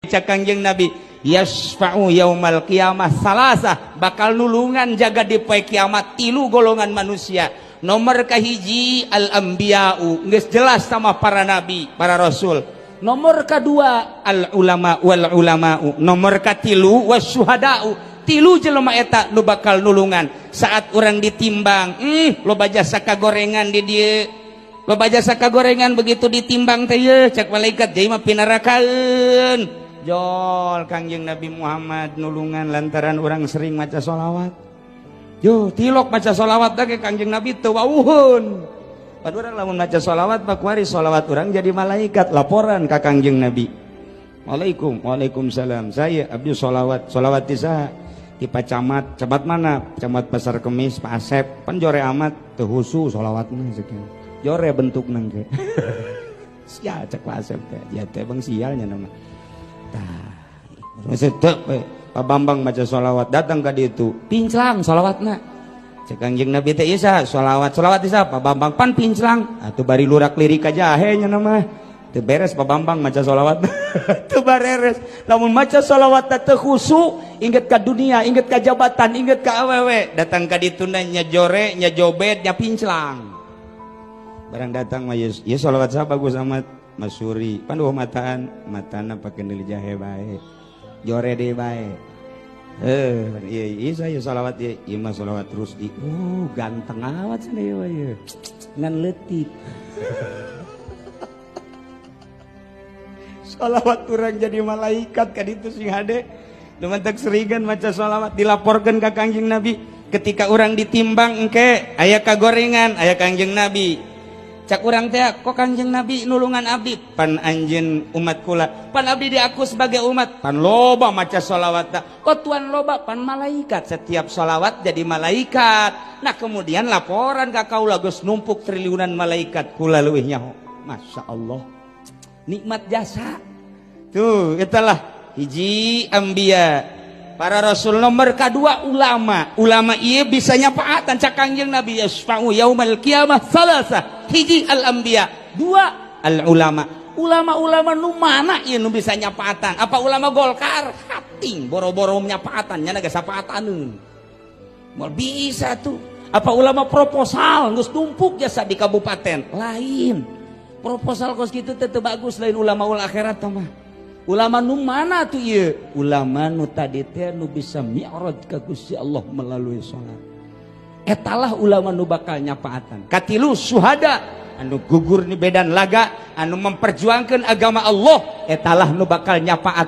Cak Kangjeng Nabi, yasfa'u yaumal qiyamah salasah, bakal nulungan jaga di poe kiamat tilu golongan manusia. Nomor kahiji al anbiya'u, geus jelas sama para nabi, para rasul. Nomor kedua al ulama wal ulama'u, nomor katilu wasyuhada'u. Tilu jelema eta nu bakal nulungan saat orang ditimbang. Loba jasa kagorengan di dieu, loba jasa kagorengan, begitu ditimbang teh ye cek malaikat, jadi mah pinarakaeun. Jol Kangjeng Nabi Muhammad nulungan lantaran orang sering maca sholawat. Yo tilok maca sholawat dah ke Kangjeng Nabi teu wawuhun. Pan urang lamun maca sholawat bakuari sholawat urang jadi malaikat laporan ka Kangjeng Nabi. Waalaikum, waalaikumsalam. Saya abdi sholawat, sholawat ti saha? Ti Pak Camat. Camat mana? Camat Pasar Kemis, Pak Asep. Pan jore amat teu husu sholawatna sekian. Jore bentukna ge. Sial cek Pak Asep teh. Ya teh bang sialnya nama. Tah. Maksud Pak Bambang maca sholawat datang ka ditu. Pinclang sholawatna. Cek Kangjeng Nabi teh ieu saha? Sholawat, sholawat ieu saha? Pak Bambang pan pinclang. Atuh bari lurak lirik aja jahe nya nama. Teu beres Pak Bambang maca sholawat. Teu bareres. Lamun maca sholawat teu khusu, inget ka dunia, inget ka jabatan, inget ka awewe. Datang ka ditu nya jore, nya jobet, nya pinclang. Barang datang mah ieu sholawat saha bagus amat? Mas Suri. Pan eueuh mataan, matana pake neuli jahe bae. Jore deui bae. Iya, iya saya sholawat ieu, ieu mah sholawat terus di. Ganteng amat cenah ieu mah ieu. Ngan leutik. Sholawat urang jadi malaikat ka ditu sing hade. Nu mantak seringan maca sholawat dilaporkeun ka Kangjeng Nabi ketika urang ditimbang engke aya kagorengan, aya Kangjeng Nabi. Cak urang teh kok Kangjeng Nabi nulungan abdi, pan anjeun umat kula, pan abdi diaku sebagai umat, pan loba maca sholawat, kok tuan loba pan malaikat, setiap sholawat jadi malaikat. Nah kemudian laporan ka kaula geus numpuk triliunan malaikat kula leuwih nyaho. Masya Allah, nikmat jasa tuh. Itulah hiji ambia, para rasul. Nomor kedua ulama. Ulama iya bisa nyapaatan. Cak Kangjeng Nabi, yasfa'u yaumal qiyamah salasa, hiji al anbiya, dua al ulama. Ulama-ulama nu mana ieu nu bisa nyapaatan? Apa ulama Golkar? Hating boro-boro nyapaatan nya geus sapaataneun moal bisa tuh. Apa ulama proposal geus numpuk jasa di kabupaten? Lain proposal kos kitu teh teu bagus, lain ulama ul akhirat mah. Ulama nu mana tuh ieu? Ulama nu tadi teh nu bisa mi'raj ka Gusti Allah melalui salat. Etalah ulama nu bakal nyapaatan. Katilu suhada, anu gugur di medan laga, anu memperjuangkan agama Allah, etalah nu bakal nyapaatan.